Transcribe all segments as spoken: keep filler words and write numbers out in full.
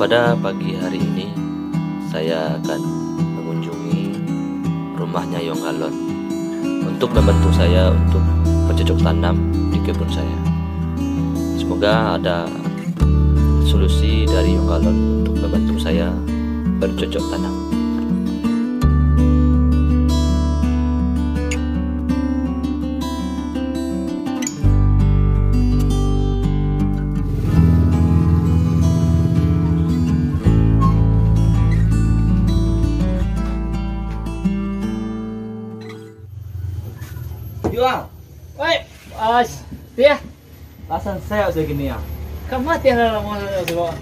Pada pagi hari ini, saya akan mengunjungi rumahnya Yong Galon untuk membantu saya untuk bercocok tanam di kebun saya. Semoga ada solusi dari Yong Galon untuk membantu saya bercocok tanam. Jual. Woi, Bos. Dia. Pasan saya usah gini ya. Kamu hati yang dalam mau suruh.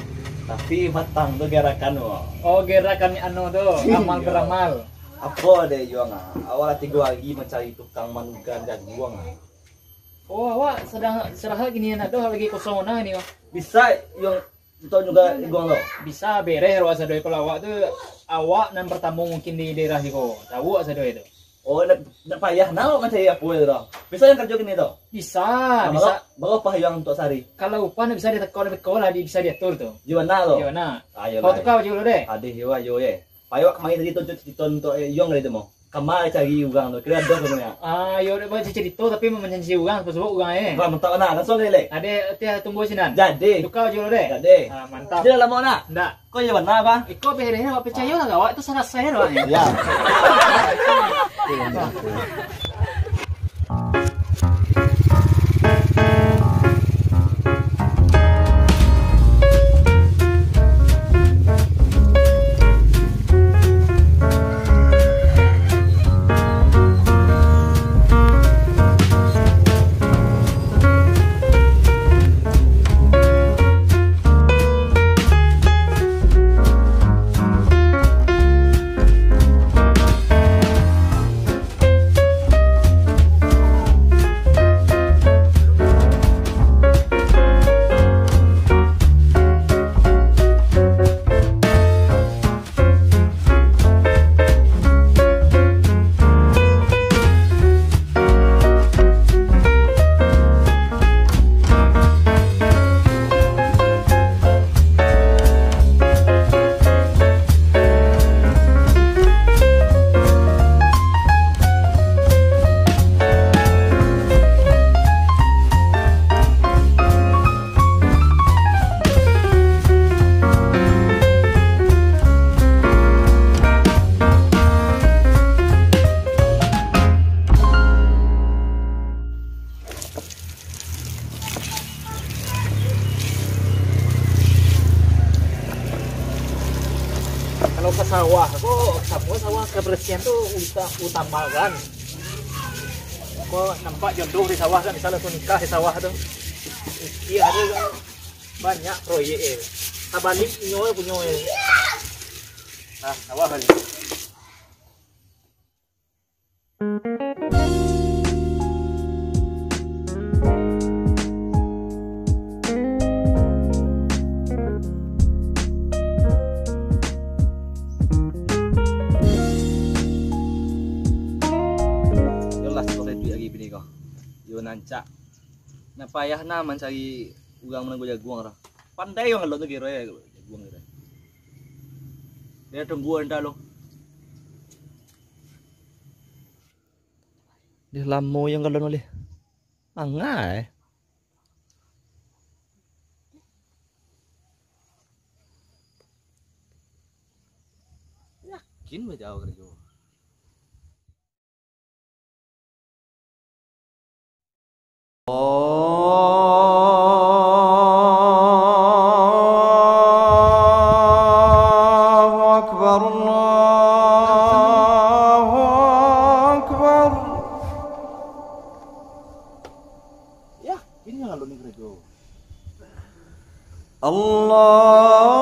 Tapi batang tu gerakan, Bos. Oh, gerakan ni anu tu, amal beramal. Apa deh, Yuang, ah? Awak lah tiga hari mencari tukang manukan jaguang, ah. Oh, awak sedang istirahat gini, nak tu lagi kosong nah ni, Bos. Bisa, Yuang, untuk juga jaguang tu? Bisa, bereh awak sadoi. Kalau awak tu, awak nan pertama mungkin di daerah siko. Tahu awak sadoi tu. Oh, ndak, ndak payah nah awak mancari apo itu doh. Bisa Yuang kerjo kini tu? Bisa, bisa. Bara upah Yuang untuk sehari? Kalau upah ndak bisa diteko, ndak beko lah, di, bisa diatur tu. Di mana tu? Di mana? Ayo lah. Kau tukar baju dulu deh. Adih, yo, ayo, ye. Payo kamari tadi tu, tu, tu, tu, eh, Yuang tadi tu, mo. Kamari cari urang tu, kira ado sebenarnya. Ah, yo, dak baca cerita tapi manyanyi urang, sebab urang, eh. Wah, mantap nah, langsung ni, Lek. Adih, tiah tunggu sinan. Jadi. Tukar baju dulu deh. Jadi. Ah, mantap. Jadi lama nak? Ndak. Kau yang mana, Bang? Iko bereh, awak percaya lah, awak tu salah saya doang, ya. Ya. Kalau ka sawah ko, samo sawah kabarasiahan tu uta-, utamakan. Ko nampak jodoh di sawah kan, bisa langsung nikah di sawah tu. Iya, ado kan banyak proyek, eh. Tabalik inyo punyo, eh. Nah, sawah kan. Yo lah, sore duit lagi bini ko. Yo nancak. Nak payah nah mancari urang manangguang jaguang lah. Pandai urang lo tu kiro yo, jaguang kiro. Dia tunggu anda lo. Deh lamo yang galon ulih. Angah, eh. Yakin bajawab karajo. Allahu Akbar, Allahu Akbar. Yah, ini yang alun ni karajo. Allah.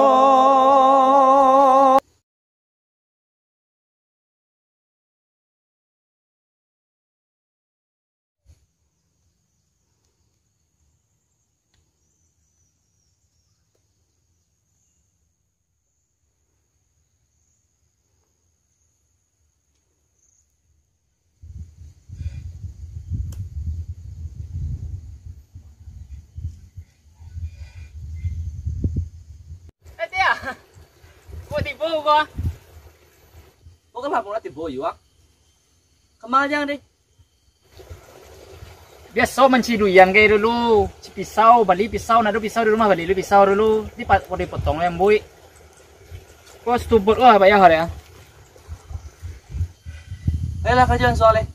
Bo, gua. Bo, kan lapor ati bo, Yuang. Kama jang deh. Biaso manci duian gai dulu. Ci pisau, bali pisau, nado pisau di rumah, bali lu pisau dulu. Di pa-, di potong yang buik. Ko stubut lah bayar dia. Ayolah, kajian soal eh.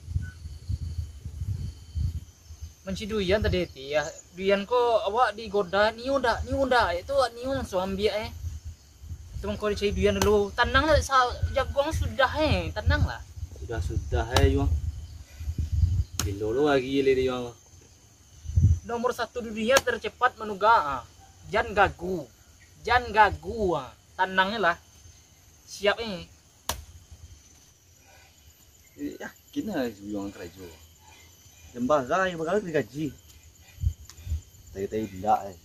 Manci duian tadi ti, ya. Duian ko awak digoda, niu ndak, niu ndak. Itu awak niu langsung ambiak eh. Itu mangko dicari duian dulu. Tanang lah, sa-, jaguang sudah eh. Tanang lah. Sudah-sudah eh, Yuang. Bilo lo lagi le di Yuang. Nomor satu dunia tercepat manuga ah. Jan gagu. Jan gagu ah. Tanang lah. Siap eh. Eh, yakin lah Yuang karajo. Jan bara, jan bara digaji. Tai-tai indak eh.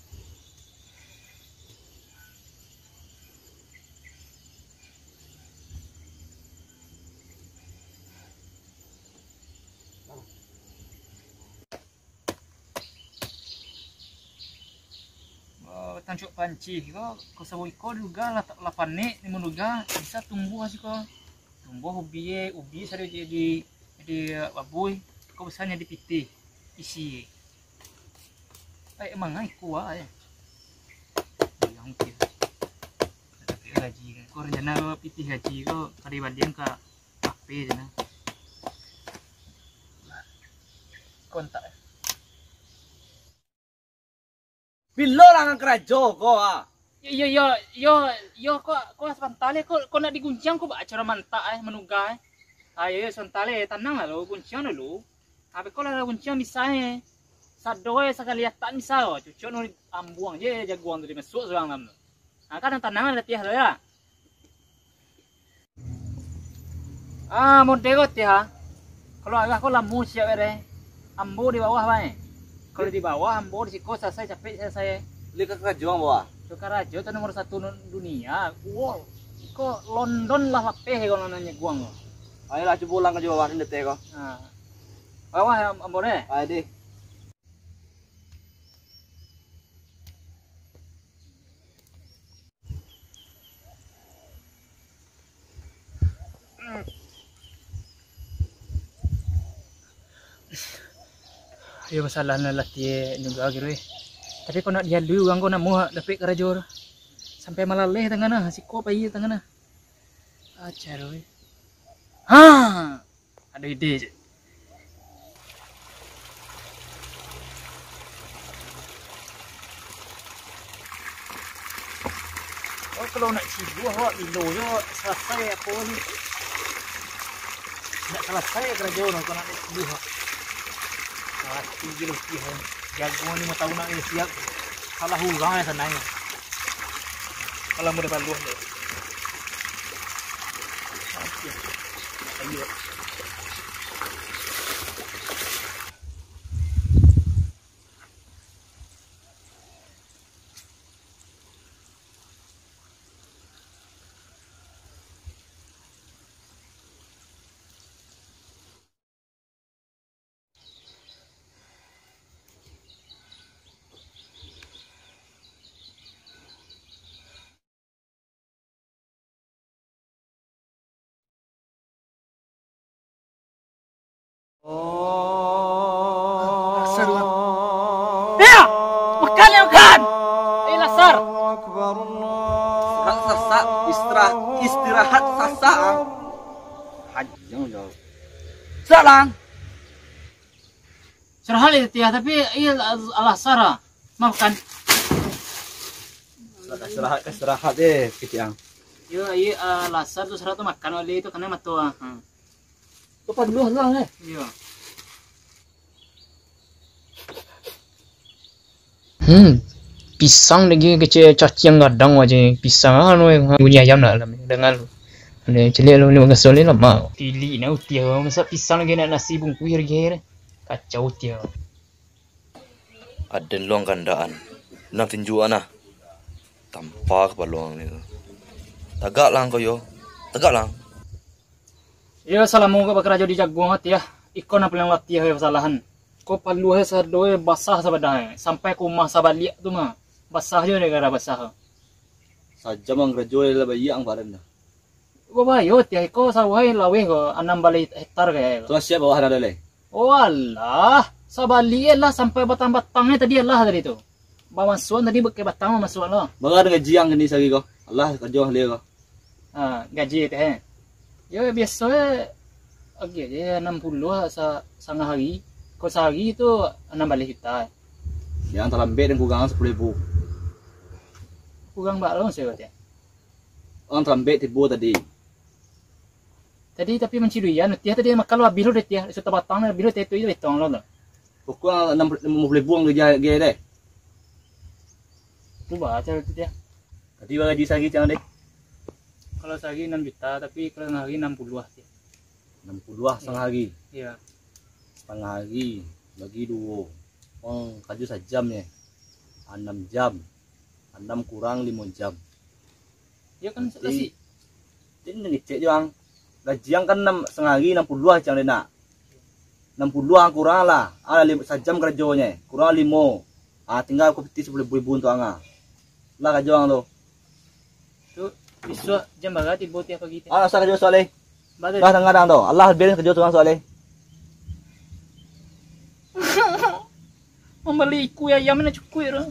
Oh, tancuk panci ko, ko sawo iko duga lah, lah panek, ni mun duga bisa tumbuah siko. Tumbuah ubi, ubi sado di, di, di babui, ko bisa jadi pitih isi. Ai, emang ai kuah ai. Yang pitih. Tapi gaji ko, ko rencana ko pitih gaji ko, kari balian ka H P je nah. Kontak. Bilo lah ngan karajo ko ah. Yo, yo, yo, yo, yo, ko, ko sabanta le, ko, ko nak digunciang, ko baa caro mantak eh, manuga eh. Ah, yo, yo, sabanta le, tanang lah lo, gunciang dulu. Tapi ko lah gunciang bisa eh. Sado eh, sakali atak bisa lo, cucuk no ambuang je jaguang tu dimasuak surang dalam tu. Ah, kan tanang lah latiah tu ya. Ah, model ko tiah. Kalau arah ko lamo siap ere. Ambo di bawah bae. Kalau di bawah, ambo di siko salasai capek salasai. Li ka karajo ang bawah. Tu karajo tu nomor satu nu-, dunia. Wow. Iko London lah lapeh kalau nanya guang ko. Ayolah, cubo ulang karajo bawah ni detek ko. Ha. Bawah ya, ambo deh. Ayo deh. Iyo, masalah nan latiah juga gitu eh. Tapi kok nak dihalui urang ko namo dapek karajo tu. Sampai malaleh tangan nah, siko pai tangan nah. Ajar weh. Ha! Ado ide je. Oh, kalau nak cibuah awak bilo je awak salasai apo ni. Nak salasai karajo no, kalau nak cibuah awak. Mati je letih awak. Jago limo tahun nak siap. Salah urang lah sanang. Kalau mudah baluah deh. Oke. Ayo. Lasar lah. Ya! Makan ya, makan! Eh, Lasar! Istirahat sasak, istirahat, istirahat sasak, ah. Hajang jauh. Salang. Istirahat lah, Tiah, tapi iya, Lasar, ah. Makan. Istirahat, istirahat, eh, kecil, ah. Iya, iya, ah, Lasar tu istirahat tu makan oleh itu, kena mato, ah. Hmm. Lepas dulu lah, eh. Iya. Hmm. Pisang lagi kecil, caciang gadang aja. Pisang anu, bunyi ayam nak dalam. Dengar lu. Ada celik lu, ni bagas ni lama. Tilik nak utiah, masak pisang lagi nak nasi bungkuih lagi. Kacau utiah. Aden luang kandaan. Nan tunjuak nah. Tampa kapalo ang ni tu. Tagak lah ang ko yo. Tagak lah ang. Iyo, salamo ko bakarajo di jaguang, Tiah. Iko nan paliang latiah, yo, kasalahan. Ko paluah, yo, sado, yo, basah sabadah, yo. Sampai ka rumah sabaliak tu mah. Basah jo gara-gara basah. Sajam ang karajo, yo, lah baiak ang paran dah. Babayo tiah iko sawah laweh ko anam baleh hektar kayaknyo. Tu siap bawah dah leh. Oh alah, sabali lah sampai batang-batangnyo tadi lah tadi tu. Bamasuan tadi bukai batang masuan lah. Bara dengan gaji ang kini sehari ko? Alah, kerja leh ko. Ha, gaji teh, eh. Yo biaso eh. Oke je anam puluah sa sangah hari. Ko sehari tu anam baleh juta. Yang talambek dan kurang sepuluh ribu. Kurang bak lo saya kata. Urang talambek tibo tadi. Tadi tapi manciduian, tiah tadi makan lo habis lo deh tiah. Isu tabatang habis lo tiah tu itu betong lo tu. Pokok anam puluah ribu ang gaji deh. Tu baca tu tiah. Tadi bara gaji sehari tiang deh. Kalau sehari enam juta, tapi kalau sehari enam puluh tiah. Enam puluh setengah hari. Iya. Setengah hari bagi duo. Uang kaju sajam ye. Enam jam. Enam kurang limo jam. Ya kan. Berarti jadi ngecek jo ang. Gaji ang kan enam, setengah hari enam puluh cang deh nak. Enam puluh ang kurang lah. Alah lim, sajam karajonyo. Kurang limo. Ah, tinggal ko piti sepuluh ribu untuak ang ah. Lah karajo ang tu. Tu bisuak jam bara tibo tiah pagi tu? Ah, asa karajo sualeh. Bara tu? Dah tangah dang tu. Alah biarin karajo surang sualeh. Mambali ikua ayam ni cukuik tu.